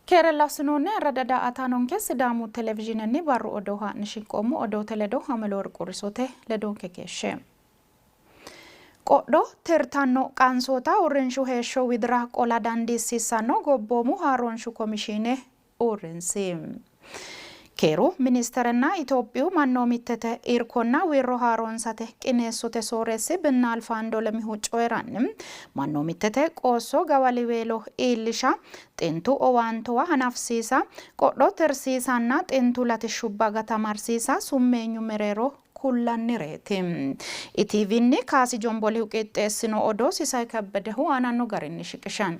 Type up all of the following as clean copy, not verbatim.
Keerella assinoonni ayirradda daa''ataanonke Sidaamu Televizhiinenni barru odoo haa'ne shinqoommo. Odoote ledo Hameleworq Urisote ledonke keeshshe. Qodho tirtanno qansoota uurrinshu heeshsho widira qola dandiissiissanno gobboomu haaroonshu komishiine uurrinsi. Keeru ministerenna Itophiyu mannoomittete irkonna wirro haaroonsate qineessote sooreessi Binnaalf Andolemihu coyi'ranni, mannoomittete qoosso gawaliweelo iillisha, xintu owaantuwa hanafisiisa, qodho tirsiisanna xintu latishshubba gatamarsiisa summeenyu mereero kullannireeti. ETVnni Kaasi Jombolihu qixxeessino odoo Sisay Kebbedehu aananno garinni shiqishanno.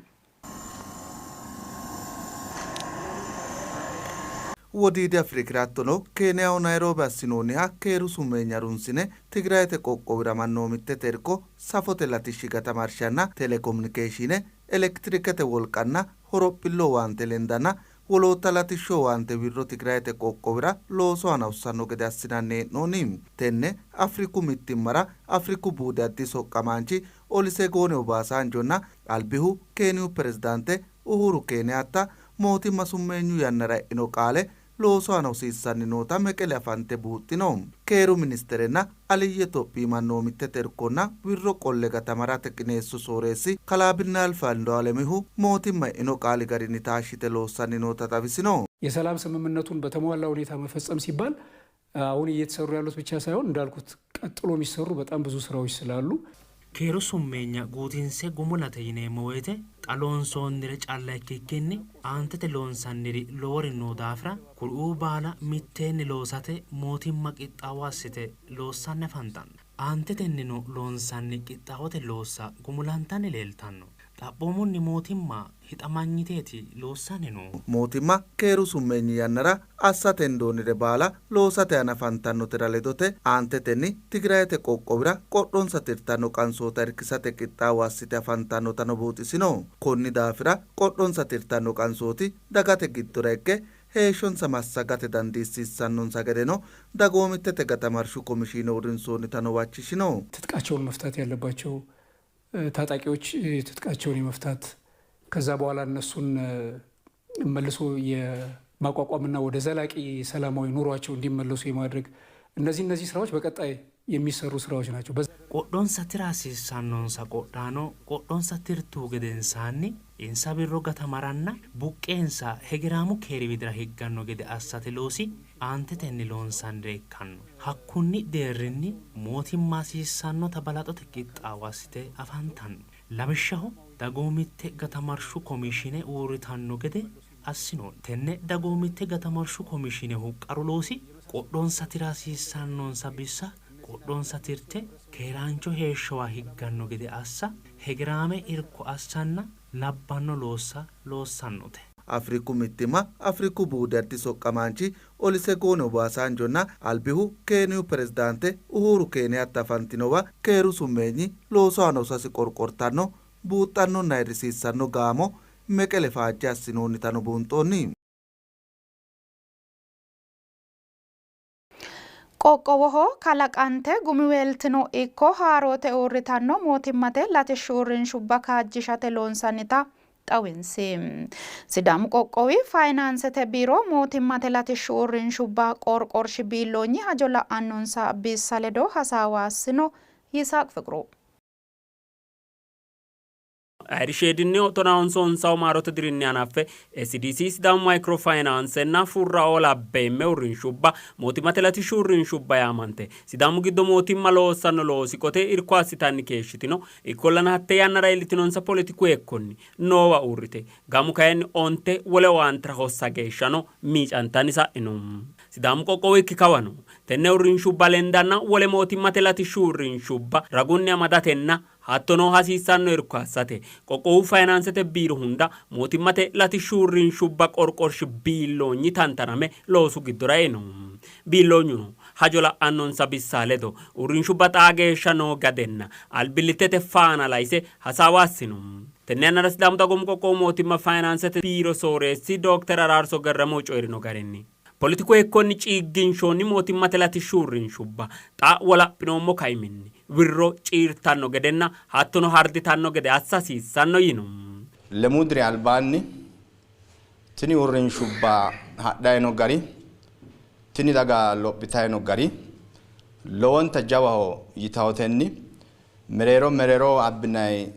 Wodiidi Afrikira hattono Keeniyaho Nayroobi assinoonniha keeru summeenya harunsine Tigrayete qoqqowira mannoomittete irko, safote latishshi gatamarshanna telekomunikeeshiine, elektirikete wolqanna horophillu owaante lendanna Wolootta latishshu owaante wirro Tigrayete qoqqowira loosu aana hossanno gede assinanni hee'noonni. Tenne Afriku mittimmara Afriku buudi addi soqqamaanchi Olisegooni Obaasaanjonna albihu Keeniyu pirezidaante Uhuru Keeniyaatta mootimma summeenyu yannara e'ino qaale loosu aana hosiissanni noota Meqele afante buuxxino. Keeru ministerenna Aliyye Itophiyi mannoomittete irkonna wirro qolle gatamarate qineessu sooreessi kalaa Binnaalf Andualemihu mootimma e'ino qaali garinni taashshite loossanni noota xawisino. የሰላም ስምምነቱን በተሟላ ሁኔታ መፈጸም ሲባል አሁን እየተሰሩ ያሉት ብቻ ሳይሆን እንዳልኩት ቀጥሎ የሚሰሩ በጣም ብዙ ስራዎች ስላሉ Keeru summeenya guutinse gumulate yineemmo woyte xa loonsoonnire calla ikkikkinni aantete loonsanniri lowori noo daafira kuriuu baala mitteenni loosate mootimma qixxaawo assite loossanni afantanno. Aantetennino loonsanni qixxaawote loossa gumulantanni leeltanno. Xaphoomunni mootimma hixamanyiteeti loossanni noohu. Mootimma keeru summeenyi yannara assate hendoonnire baala loosate hanafantannotera ledote aantetenni Tigrayete qoqqowira qodhonsa tirtanno qansoota irkisate qixxaawo assite afantannotano buuxisino. Konni daafira qodhonsa tirtanno qansooti dagate giddora higge heeshshonsa massagate dandiissiissannonsa gedeno dagoomittete gatamarshu komishiine uurrinsoonnitano huwachishino. ትጥቃቸውን መፍታት ያለባቸው ታጣቂዎች ትጥቃቸውን የመፍታት ከዛ በኋላ እነሱን መልሶ የማቋቋምና ወደ ዘላቂ ሰላማዊ ኑሯቸው እንዲመለሱ የማድረግ እነዚህ እነዚህ ስራዎች በቀጣይ የሚሰሩ ስራዎች ናቸው። Qodhonsa tira hasiissannonsa qodhaano qodhonsa tirtuhu gedensaanni insa wirro gatamaranna buqqeensa hegeraamu keeri widira higganno gede assate loosi aantetenni loonsannire ikkanno. Hakkunni deerrinni mootimma hasiissannota balaxote qixxaawo assite afantanno. Lawishshaho, dagoomitte gatamarshu komishiine uurritanno gede assinoonni. Tenne dagoomitte gatamarshu komishiinehu qaru loosi qodhonsa tira hasiissannonsa bissa qodhonsa tirte keeraancho heeshshowa higganno gede assa, hegeraame irko assanna labbanno loossa loossannote. Afriku mittimma Afriku buudi addi soqqamaanchi Olisegooni Obaasaanjonna albihu Keeniyu pirezidaante Uhuuru Keeniyaatta afantinowa keeru summeenyi loosu aana hosasi qorqortanno, buuxxannonna ayirrisiissanno gaamo Meqele faajje assinoonnitano buunxoonni. Qoqqowoho kalaqante gumiweeltino ikko haaroote uurritanno mootimmate latishshu uurrinshubba kaajjishate loonsannita xawinsi. Sidaamu qoqqowi fayinaansete biiro mootimmate latishshu uurrinshubba qorqorshi biilloonyi hajo la'annonsa bissa ledo hasaawa assino. Yisaaq Fiqru. Ayirishedinni tonahonsoonsawu maarote dirinni hanaffe SDC Sidaamu Maykiro Fayinaansenna Furrao labbeemme uurrinshubba mootimmate latishshu uurrinshubba yaamante Sidaamu giddo mootimma loossanno loosi qote irko assitanni keeshshitino. Ikkollana hatte yannara iillitinonsa poletiku hekkonni noowa uurrite gamu kayinni onte wole owaantera hossa geeshshano miicantanni sa'ino. Sidaamu qoqqowo ikki kawano tenne uurrinshubba lendanna wole mootimmate latishshu uurrinshubba ragunni amadatenna hattono hasiissanno irko assate qoqqowu fayinaansete biiro hunda mootimmate latishshu uurrinshubba qorqorshi biilloonyi tantaname loosu giddora eino. Biilloonyuno hajo la'annonsa bissa ledo uurrinshubba xaa geeshsha noo gadenna albillittete faana laise hasaawa assino. Tenne yannara Sidaamu Dagoomu Qoqqowu Mootimma Fayinaansete Biiro Sooreessi Dookter Araarso Gerremohu coyi'rino garinni, Poletiku hekkonni ciigginshoonni mootimmate latishshu uurrinshubba xa wolaphinoommo kaiminni wirro ciirtanno gedenna hattono harditanno gede assa hasiissanno yiino. Lemuu diri albaanni Tini uurrinshubba hadhayi no gari, tini daga lophitayi no gari lowonta jawaho yitawotenni mereero mereero abbinayi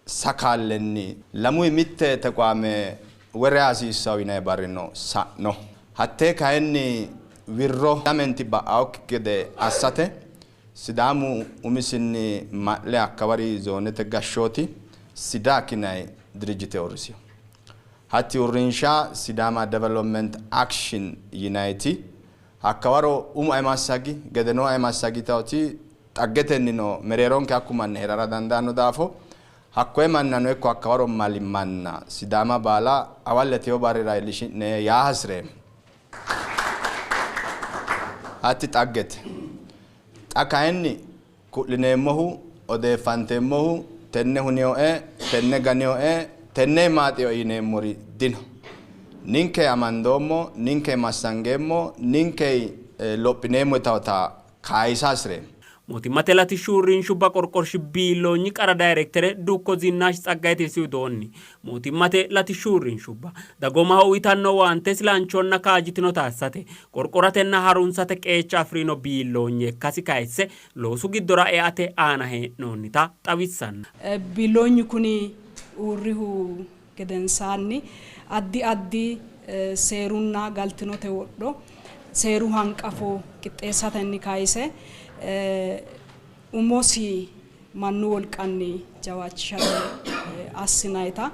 sakaallenni lamuyi mitte tequame were hasiissawo yinayi barrino sa'no. Hattee kayinni wirro lamenti ba'awokki gede assate Sidaamu umisinni ma'le hakkawari zoonete gashshooti Sidaak yinayi dirijjite uurrisino. Hatti uurrinsha Sidaama Development Action yinayiti hakkawaro umo ayi massagi, gedenoo ayi massagi yitawoti xaggetennino mereeronke hakku manni hee'rara dandaanno daafo hakkoye mannano ikko hakkawaro mali manna Sidaama baala hawalle teyo barrira iillishi'ne yaa hasi'reemmo. Hatti xaggete. Xa kayinni ku'lineemmohu, odeeffanteemmohu tenne huninoe, tenne ganinoe, tenne maaxinoe yineemmori dino. Ninke amandoommo, ninke massangeemmo, ninke lophineemmo yitawota kayisa hasi'reemmo. Mootimmate latishshu uurrinshubba qorqorshi biilloonyi qara dayrektere Dukko Zinnaash Tsaggayeti isi widoonni, mootimmate latishshu uurrinshubba dagoomaho uytanno owaante silanchonna kaajjitinota assate qorqoratenna harunsate qeecha afi'rino biilloonye ikkasi kayisse loosu giddora eate aana hee'noonnita xawissanno. Biilloonyu kuni uurrihu gedensaanni addi addi seerunna galtinote wodho seeru hanqafo qixxeessatenni kayse umosi mannu wolqanni jawaachishate assinannita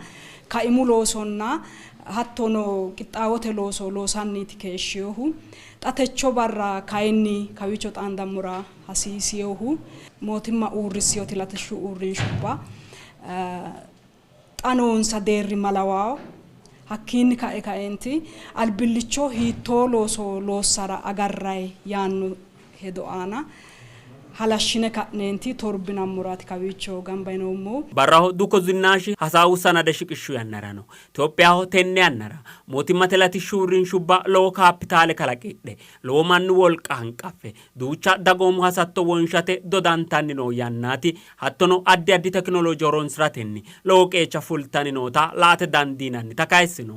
kaimu loosonna hattono qixxaawote looso loosanniiti keeshshinohu. Xa techo barra kayinni kawiicho xaandammora hasiisinohu mootimma uurrissinoti latishshu uurrinshubba xa noonsa deerri malawawo hakkiinni kae kaeenti albillicho hiittoo looso loossara agarrayi yaanno hedo aana halashshine ka'neenti torbinammoraati kawiicho gamba yinoommohu. Barraho Dukko Zinnaashi hasaawu sanade shiqishshu yannarano Itophiyaho tenne yannara mootimmate latishshu uurrinshubba lowo kaapitaale kalaqidhe lowo mannu wolqa hanqaffe duucha dagoomu hasatto wonshate dodantanni noo yannaati. Hattono addi addi tekinoloje horonsi'ratenni lowo qeecha fultanni noota la''ate dandiinannita kayissino.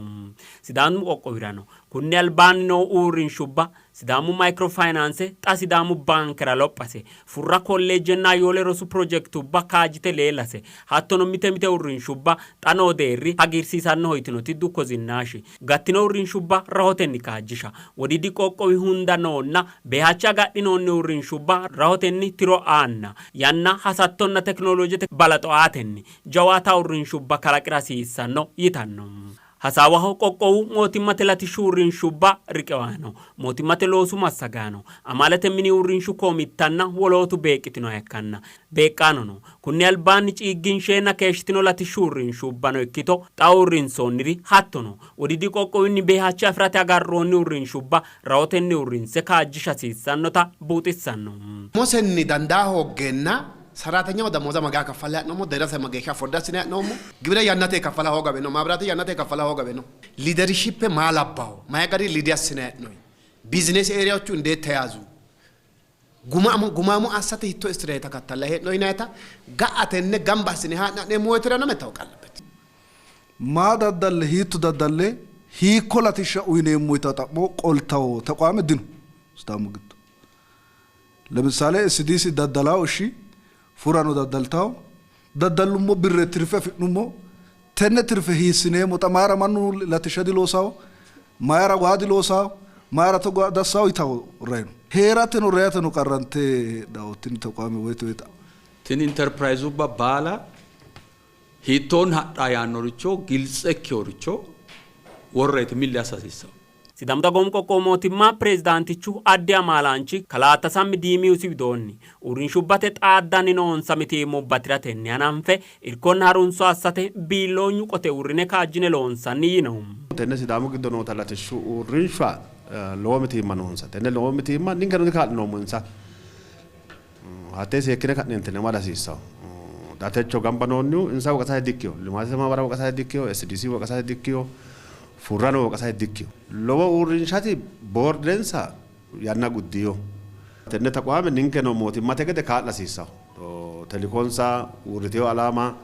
Sidaamu qoqqowirano kunni albaanni noo uurrinshubba Sidaamu Maykiro Fayinaanse xa Sidaamu Baankera lophase, Furra Kolleejjenna Ayoole rosu pirojektubba kaajjite leellase hattono mite mite uurrinshubba xa noo deerri hagiirsiisannoho yitinoti Dukko Zinnaashi, gattino uurrinshubba rahotenni kaajjisha, Wodiidi qoqqowi hunda noonna beehache agadhinoonni uurrinshubba rahotenni tiro aanna yanna hasattonna tekinolojete balaxo aatenni jawaata uurrinshubba kalaqi'ra hasiissanno yitanno. Hasaawaho qoqqowu mootimmate latishshu uurrinshubba riqiwaano, mootimmate loosu massagaano, amaalete mini uurrinshu koomittanna wolootu beeqqitinoha ikkanna beeqqaanono kunni albaanni ciigginsheenna keeshshitino latishshu uurrinshubbano ikkito xa uurrinsoonniri hattono Wodiidi qoqqowinni beehache afi'rate agarroonni uurrinshubba rahotenni uurrinse kaajjisha hasiissannota buuxissanno. Umosenni dandaa hooggeenna Saraatenyaho damooza mageya kaffalle ha'noommo, derase mageeshsha afford assine ha'noommo, giwire yannate kaffala hoogawe no, maabiraate yannate kaffala hoogawe no. Liidershippe maa labbawo? Mayi gari liid assine hee'noyi? Biizinesi eeriyawochu indeet teyaazu? Gumaamo gumaamo assate hitto istireete takattalle hee'noyi yinayita ga'a tenne gamba assine haa'ne ha'neemmo woytirano mettawoq allebbet. Maa daddalle, hiitto daddalle, hiikko latishsha uyineemmo yitawo xa'mo qoltawo tequame dino Sidaamu giddo. Lemissale SDC daddalawo ishshi furano daddaltawo daddallummo birre tirfe afi'nummo tenne tirfe hiissineemmo xa mayra mannu latishsha diloosawo mayra waa diloosawo mayra togo dassawo yitawo reyno hee'rateno reyateno qarrante heedhawo tini tequame woyte woyte. Tini Interpirayzubba baala hiittoonni hadhawo yaannoricho giltse ikkinoricho worreeti milli assa hasiissanno. Sidaamu Dagoomu Qoqqowu Mootimma Pirezidaantichu Addi Amaalaanchi Kalaa Tasammi Diimiusi widoonni, uurrinshubbate xaaddanni noonsa mitiimmubba tiratenni hananfe irkonna harunso assate biilloonyu qote uurrine kaajjine loonsanni yiino. Tenne Sidaamu giddo noota latishshu uurrinsha lowo mitiimma noonsa. Tenne lowo mitiimma ninkeno dikaa'linoommo insa. Hattee seekkine ka'neentinni amada hasiissanno. Xa techo gamba noonnihu insa woqasate dikkino. Limaatete maamara woqasate dikkino, SDC woqasate dikkino, Furrano woqasate dikkino. Lowo uurrinshati boordensa yanna guddino. Tenne taqwaame ninkeno mootimmate gede kaa'la hasiissanno. Telikonsa uurritino alaama,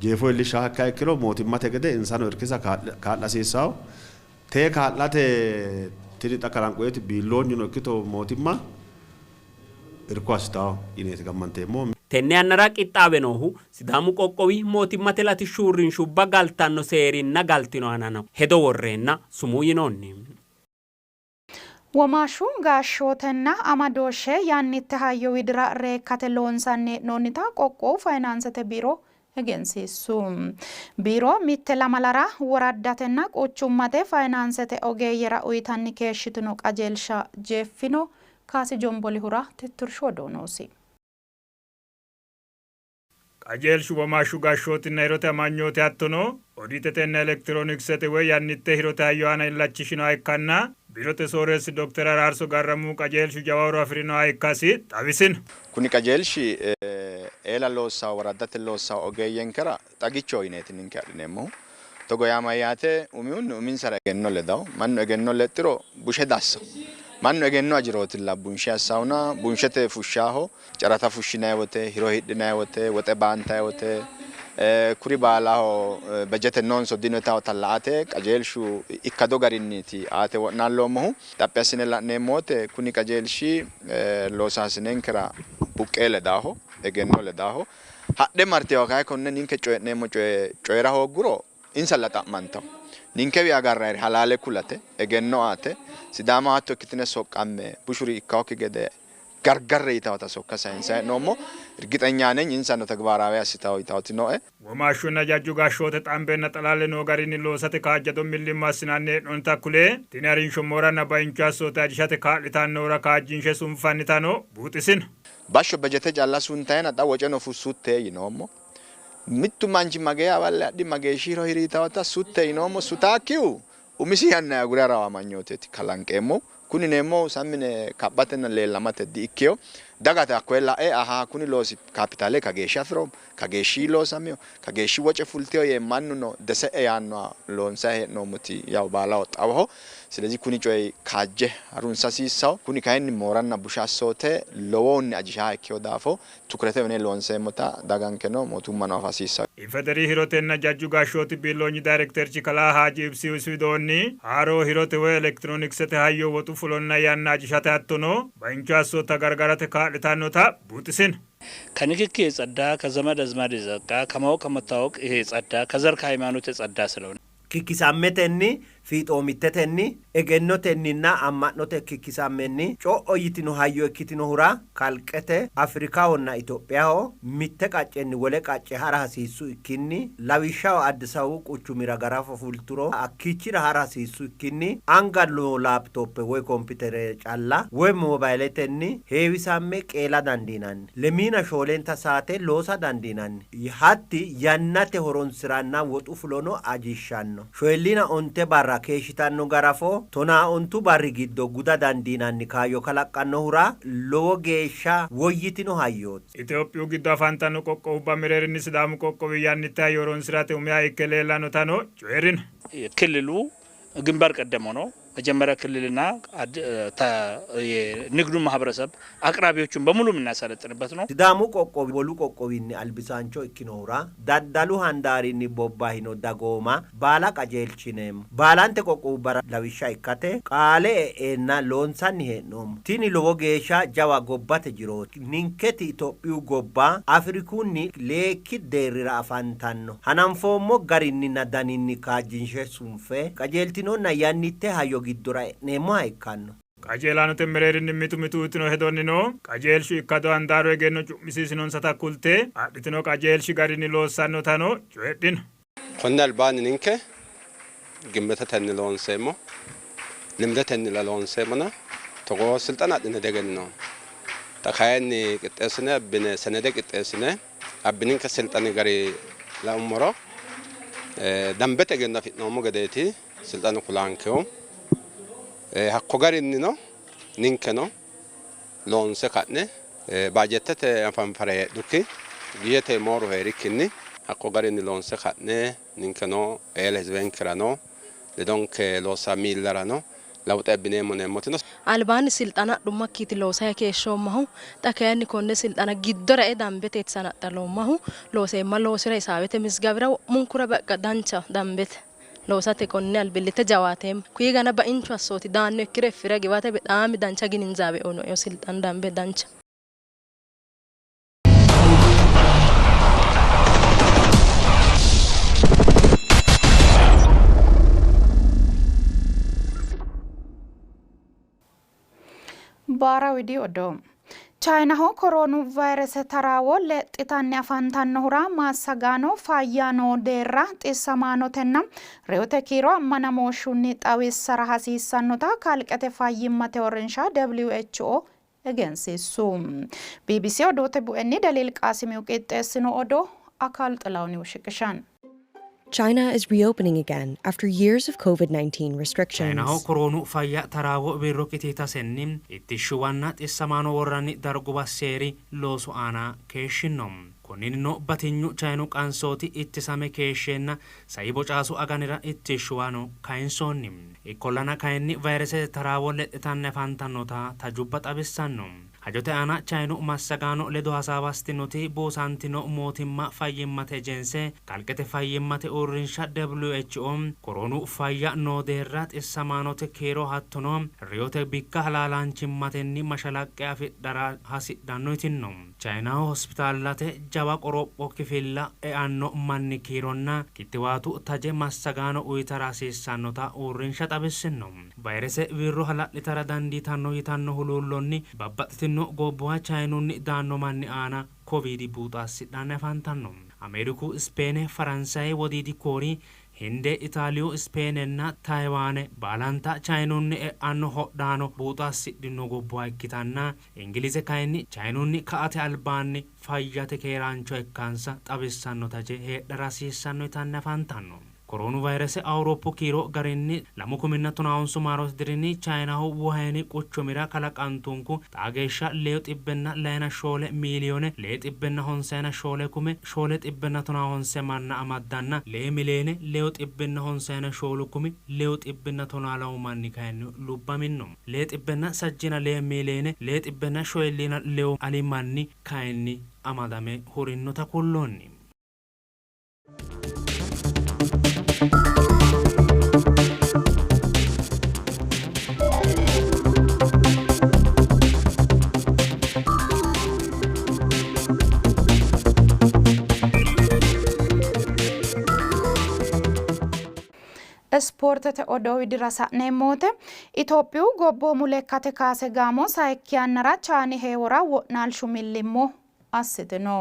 Jeefo iillishshaha ikkiha ikkiro mootimmate gede insano irkisa kaa'la hasiissawo. Tee kaa'late tini xa kalanqoyiti biilloonyuno ikkito mootimma irko assitawo yineeti gammanteemmohu. Tenne yannara qixxaawe noohu Sidaamu qoqqowi mootimmate latishshu uurrinshubba galtanno seerinna galtino aanano hedo worreenna sumuu yinoonni. Womaashshu gashshootenna amadooshshe yannitte hayyo widira reekkate loonsanni hee'noonnita qoqqowu fayinaansete biiro egensiissu. Biiro mitte lamalara woraddatenna quchummate fayinaansete ogeeyyera uytanni keeshshitino qajeelsha jeeffino. Kaasi Jombolihura tittirshu odoo noosi. Qajeelshu womaashshu gashshootinna hirote amanyooti hattono odiitetenna elektirooniksete woy yannitte hirote hayyo aana illachishinoha ikkanna biirote sooreessi Dokter Araarso Garramuhu qajeelshu jawa horo afi'rinoha ikkasi xawisino. Kuni qajeelshi eela loossawo woraddate loossawo ogeeyyenkera xagichoho yineeti ninke adhineemmohu. Togo yaa mayyaate? Umihunni uminsara egenno ledawo. Mannu egenno lexxiro bushe dassawo. Mannu egenno ajirootilla bunshe assawona bunshete fushshaho. Carata fushshinanni wote, hiro hidhinanni wote, woxe baantanni wote kuri baalaho bejete noonso dino yitawota la''ate qajeelshu ikkado garinniiti aate wo'naalloommohu. Xaphi assine la'neemmo wote kuni qajeelshi loosaasinenkera buqqee ledaho, egenno ledaho. Hadhe martewa kayi konne ninke coyi'neemmo coye coyi'ra hoogguro insalla xa'mantawo. Ninkewi agarrayiri halaale kulate, egenno aate, Sidaamaho hatto ikkitine soqqamme, bushuri ikkawokki gede gargarre yitawota sokka sayinsayi hee'noommo. Irgixenya neny insano tegibaaraawe assitawo yitawoti nooe. Womaashshunna jajju gashshoote xambenna xalalle noo garinni loosate kaajjado millimmo assinanni hee'noonnita kule, tini harinsho mooranna baincho assoote ajishate kaa'litannohura kaajjinshe sunfannitano buuxisino. Bashsho bejete calla suntayina xa woceno sutte yinoommo. Mittu manchi magee awalle adhi mageeshshi hiro hiri yitawota sutte yinoommo. Sutaakkihu umisi yanna agure harawo amanyooteeti kalanqeemmohu. Kuni yineemmohu sammi yine kaphatenna leellamate di''ikkino. Dagate hakkoye la'e ahaa kuni loosi kaapitaale kageeshshi afi'roommo, kageeshshi loosamino, kageeshshi woce fultino yee mannuno dese'e yaannoha loonsanni hee'noommoti yawu baalaho xawoho. Silezi kuni coyi kaajje harunsa hasiissanno. Kuni kayinni mooranna busha assoote lowohunni ajishaha ikkino daafo tukurete uyine loonseemmota dagankeno mootummano afa hasiissanno. IFDR Hirotenna Jajju Gashshooti Biilloonyi Dayrekterchi Kalaa Haaji Ibsiu isi widoonni, haaro hirote woy elektirooniksete hayyo woxu fulonna yanna ajishate hattono baincho assootta gargarate kaa'litannota buuxisino. ከንክኪ የጸዳ ከዘመድ አዝማድ የጸዳ ከማወቅ ከመታወቅ የጸዳ ከዘር ከሃይማኖት የጸዳ ስለሆነ Kikkisammetenni, fiixoomittetenni, egennotenninna amma'note kikkisammenni co'o yitino hayyo ikkitinohura kalqete, Afrikahonna Itophiyaho mitte qaccenni wole qacce ha'ra hasiissu ikkinni, lawishshaho Addis Ababu quchumira garafo fulturo hakkiichira ha'ra hasiissu ikkinni anga noo laaptoppe woy kompitere calla woy moobayiletenni heewisamme qeela dandiinanni. Lemiina shoolenta saate loosa dandiinanni. Hatti yannate horonsi'ranna woxu fulono ajishshanno. Shoyilliina onte barra keeshshitanno garafo tonaa ontu barri giddo guda dandiinanni kaayyo kalaqqannohura lowo geeshsha woyyitino hayyooti. Itophiyu giddo afantanno qoqqowubba mereerinni Sidaamu qoqqowi yannitte hayyo horonsi'rate umiha ikke leellannotano coyi'rino. ክልሉ ግንባር ቀደም ሆኖ መጀመሪያ ክልልና የንግዱ ማህበረሰብ አቅራቢዎቹን በሙሉ የምናሰለጥንበት ነው። Sidaamu qoqqowi wolu qoqqowinni albisaancho ikkinohura daddalu handaarinni bobbahino dagooma baala qajeelchineemmo. Baalante qoqqowubbara lawishsha ikkate qaale e'eenna loonsanni hee'noommo. Tini lowo geeshsha jawa gobbate jirooti. Ninketi Itophiyu gobba Afrikunni leekki deerrira afantanno. Hananfoommo garinninna daninni kaajjinshe sunfe qajeeltinonna yannitte hayyo giddora e'neemmoha ikkanno. Qajeelaanote mereerinni mitu mitu uytino hedonnino qajeelshu ikkado handaaru egenno cu'misiisinonsata kulte adhitino qajeelshi garinni loossannotano coyidhino. Konni albaanni ninke gimmetetenni loonseemmo, limdetennilla loonseemmona togoo silxana adhine diegenninoommo. Xa kayinni qixxeessine abbine senede qixxeessine abbininke silxani gari laummoro dambete egenno afi'noommo gedeeti silxanu kulaankehu. Hakko garinnino ninkeno loonse ka'ne baajeettete hafanfare heedhukki giyete mooru hee'rikkinni hakko garinni loonse ka'ne ninkeno eela hizibenkerano ledonke loossa miillarano Lawuxe abbineemmo yineemmoti no. Albaanni silxana adhummakkiiti loosayi keeshshoommahu, xa kayinni konne silxana giddora e dambeteeti sanaxxaloommahu. Looseemma loosira hisaabete mizgawira wo'munkura baqqa danchaho dambete loosate konne albillitte jawaateemma. Kuyi gana bainchu assooti daanno ikkiro effire giwate bexaami dancha gininzaawe uyinoeho silxanu dambe dancha. Baara widi odoo. Chayinaho koroonu vayrese taraawo lexxitanni afantannohura massagaano fayya noo deerra xissamaanotenna reyote kiiro ammanamooshshunni xawissara hasiissannota kalqete fayyimmate uurrinsha WHO egensiissu. BBC odoote buenni Deliil Qaasimiu qixxeessino odoo Akaal Xilaawuniu shiqishanno. China is reopening again after years of COVID-19 restrictions. Chayinaho koroonu fayya taraawo wirro qitiitasenni ittishshuwanna xissamaano worranni darguwa seeri loosu aana keeshshino. Konninnino batinyu Chayinu qansooti ittisame keeshsheenna sai bocaasu aganira ittishshuwano kayinsoonni. Ikkollana kayinni vayiresete taraawo lexxitanni afantannota tajubba xawissanno. Hajote aana Chayinu massagaano ledo hasaawa assitinoti buusantino mootimma fayyimmate ejense kalqete fayyimmate uurrinsha WHO koroonu fayya noo deerra, xissamaanote kiiro hattono reyote bikka halaalaanchimmatenni mashalaqqe afidhara hasidhanno yitinno. Chayinaho hospitaallate jawa qoropho kifilla eanno manni kiironna kittiwaatu taje massagaano uytara hasiissannota uurrinsha xawissinno. Vayrese wirro hala'litara dandiitanno yitanno huluullonni babbaxxitino gobbuwa Chayinunni daanno manni aana Koviidi buuxo assidhanni afantanno. Ameeriku, Ispeene, Faransaye, Wodiidi Koori, Hinde, Itaaliyu, Ispeenenna Tayiwaane baalanta Chayinunni e'anno hodhaano buuxo assidhino gobbuwa ikkitanna Ingilize kayinni Chayinunni ka''ate albaanni fayyate keeraancho ikkansa xawissanno taje heedhara hasiissanno yitanni afantanno. Koroonu vayrese Awuroppu kiiro garinni lamu kuminna tonaahonsu maarote dirinni Chayinaho Wuhayini quchumira kalaqantunku xaa geeshsha leyu xibbenna layina shoole miiliyoone lee xibbenna honsayina shoole kume shoole xibbenna tonaa honse manna amaddanna lee miliyoone leyu xibbenna honsayina shoolu kumi leyu xibbenna tonaa lamu manni kayinni lubbaminno. Lee xibbenna sajjiina lee miiliyoone lee xibbenna shoyilliina leyu ali manni kayinni amadame hurinnota kulloonni. Ispoortete odoo widira sa'neemmo wote Itophiyu gobboomu lekkate kaase gaamo sayikki yannara Chaani heewora wo'naalshu millimmo assitino.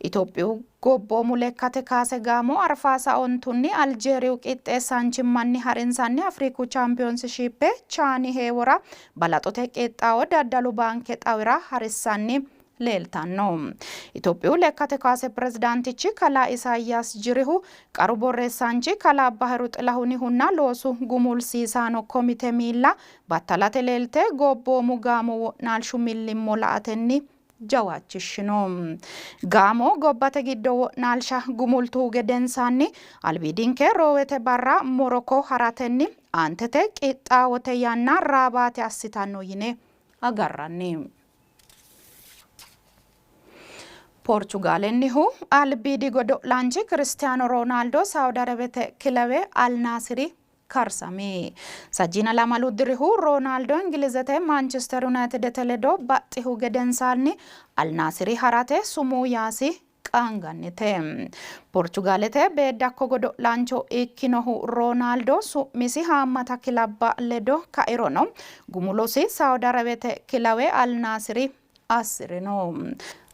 Itophiyu gobboomu lekkate kaase gaamo Arfaasa ontunni Aljeeriyu qixxeessaanchimmanni harinsanni Afriku Chaampiyoonsishiippe Chaani heewora balaxote qixxaawo daddalu baanke xawira harissanni leeltanno. Itophiyu lekkate kaase pirezidaantichi kalaa Isaayyaas Jirihu, qaru borreessaanchi kalaa Bahiru Xilahunihunna loosu gumulsiisaano komite miilla battalate leelte gobboomu gaamo wo'naalshu millimmo la''atenni jawaachishshino. Gaamo gobbate giddo wo'naalsha gumultuhu gedensaanni albiidinke Roowete barra Moroko haratenni aantete qixxaawote yanna Raabaate assitanno yine agarranni. Poorchugaalennihu albiidi godo'laanchi Kiristiyaano Roonaaldo Saawudi Arebete kilawe Al Naasiri karsami. Sajjiina lamalu dirihu Roonaaldo Ingilizete Maanchister Yunayitidete ledo baxxihu gedensaanni Al Naasiri harate sumuu yaasi qaangannite. Porchugaalete beeddakko godo'laancho ikkinohu Roonaaldo su'misi haammata kilabba ledo kairono gumulosi Saawudi Arawete kilawe Al Naasiri assi'rino.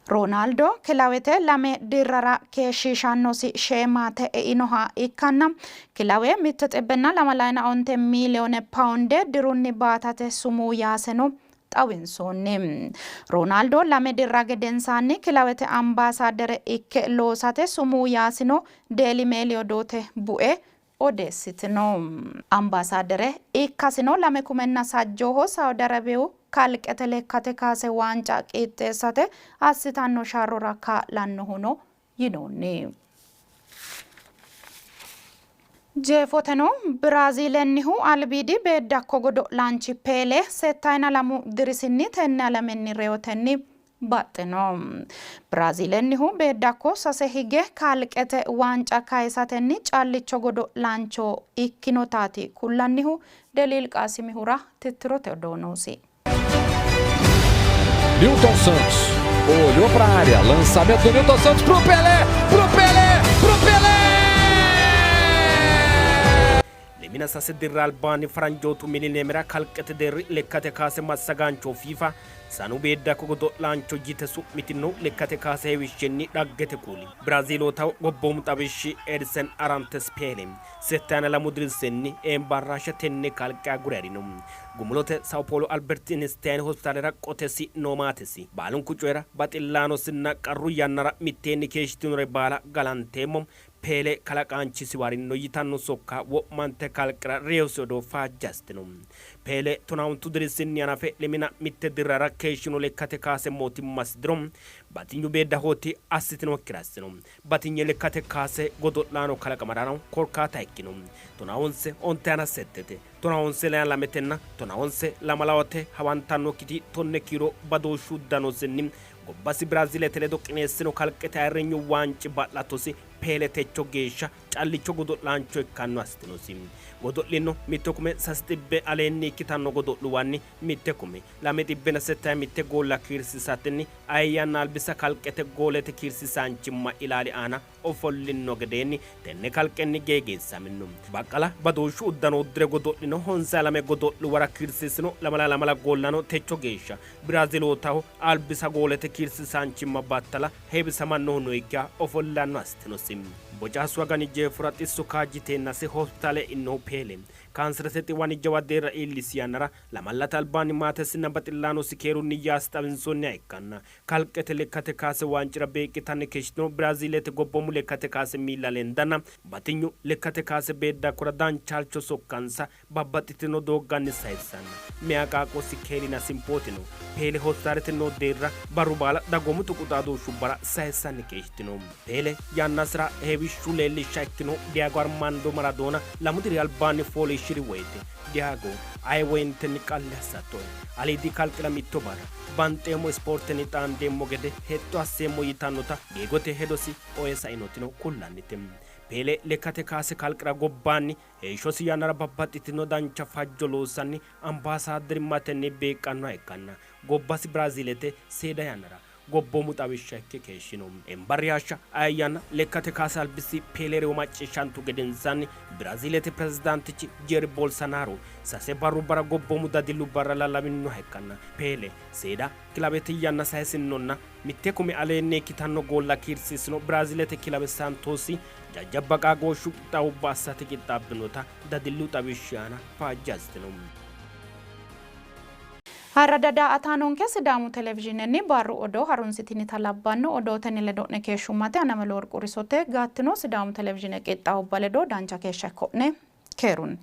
Roonaaldo kilawete lame dirrara keeshshiishannosi sheemaate einoha ikkanna kilawe mitte xibbenna lamalayina onte miiliyoone paawunde dirunni baatate sumuu yaaseno xawinsoonni. Roonaaldo lame dirra gedensaanni kilawete ambaasaaddere ikke loosate sumuu yaasino Deeli Meeli odoote bue odeessitino. Ambaasaaddere ikkasino lame kumenna sajjooho Saawudi Arabiyu kalqete lekkate kaase waanca qixxeessate assitanno sharrora kaa'lannohono yinoonni. Jeefoteno Biraaziilennihu albiidi beeddakko godo'laanchi Peele settayina lamu dirisinni tenne alamenni reyotenni baxxino. Biraaziilennihu beeddakko sase hige kalqete waanca kayisatenni callicho godo'laancho ikkinotaati kullannihu. Deliil Qaasimihura tittirote odoo noosi. Nilton Santos olhou para a área, lançamento do Nilton Santos pro Pelé, pro Pelé, pro Pelé! Lemina sase dirra albaanni faranjootu milineemera kalqete deerri lekkate kaase massagaancho FIFA sanu beeddakko godo'laancho yite su'mitino lekkate kaase heewishshinni dhaggete kuuli. Biraazilootaho gobboomu xawishshi Edsen Arantes Peele Settayina lamu dirisinni eembarraashe tenne kalqe agure harino. Gumulote Sao Polo Alberti Inistayini Hospitaalera qotesi noo maatesi, baalunku coyira baxillaanosinna qarru yannara mitteenni keeshshitinore baala galanteemmo, Peele kalaqaanchisiwa harino yitanno sokka wo'mante kalqera reyosi odoo faajje assitino. Peele tonaontu dirisinni hanafe lemina mitte dirrara keeshshino lekkate kaase mootimmasi diro batinyu beeddahooti assitinokkire assino. Batinye lekkate kaase godo'laano kalaqamarano korkaata ikkino. Tonaahonse ontayina settete, tonaahonse leyana lametenna tonaahonse lamalawate hawantannokkiti tonne kiiro badooshshu uddanosinni gobbasi Biraazilete ledo qineessino kalqete ayirrinyu waanci ba'lattosi Peele techo geeshsha callicho godo'laancho ikkanno assitinosi. Godo'lino mitto kume sase xibbe aleenni ikkitanno godo'luwanni mitte kume lame xibbenna settayi mitte goolla kiirsiisatenni Aye yanna albisa kalqete goolete kiirsiisaanchimma ilaali aana ofollinno gedeenni tenne kalqenni geegiissaminno. Baqqala badooshshu uddano uddire godo'lino honse lame godo'luwara kiirsiisino lamala lamala goollano techo geeshsha Biraazilootaho albisa goolete kiirsiisaanchimma battala heewisamannohu noyikkiha ofollanno assitinosi. Bocaasu agani jeefora xisso kaajjiteennasi hospitaale e'inohu Peele kaanserete xiwani jawa deerra iillisi yannara Lamallate albaanni maatesinna baxillaanosi keerunni yaasi xawinsoonniha ikkanna, kalqete lekkate kaase waancira beeqqitanni keeshshitino Biraaziilete gobboomu lekkate kaase miilla lendanna batinyu lekkate kaase beeddakkora dancha halcho sokkansa babbaxxitino doogganni sayissanna meyaa qaaqqosi Keelina Simpootino Peele hospitaalete noo deerra barru baala dagoomu tuqu xaadooshshubbara sayissanni keeshshitino. Peele yannasira heewishshu leellishsha ikkinohu Diyago Armando Maradoona lamu diri albaanni fooliishshi'ri woyte Diyago, aye woyintenni qalli assattoe. Aliidi kalqera mitto barra banxeemmo ispoortenni xaandeemmo gede hexxo asseemmo yitannota geegote hedosi oye sainotino kullannite. Peele lekkate kaase kalqera gobbaanni heeshshosi yannara babbaxxitino dancha fajjo loossanni ambaasaadderimatenni beeqqannoha ikkanna gobbasi Biraazilete seeda yannara gobboomu xawishsha ikke keeshshino. Embarri hashsha aye yanna lekkate kaase albisi Peele reyo macciishshantu gedensaanni Biraazilete pirezidaantichi Jeeri Bolsanaaro sase barrubbara gobboomu dadillu barra lallawinoha ikkanna Peele seeda kilabete yanna sayisinnonna mitte kume aleenni ikkitanno goolla kiirsiissino Biraazilete kilabe Saantoosi jajjabba qaagooshshu qixxaawubba assate qixxaabbinota dadillu xawishshi aana faajje assitino. Ayirradda daa''ataanonke Sidaamu Televizhiinenni barru odoo harunsitinita labbanno. Odootenni ledo'ne keeshshummate Anamelo Worqu Risote. Gattino Sidaamu Televizhiine qixxaawubba ledo dancha keeshsha ikko'ne. Keerunni.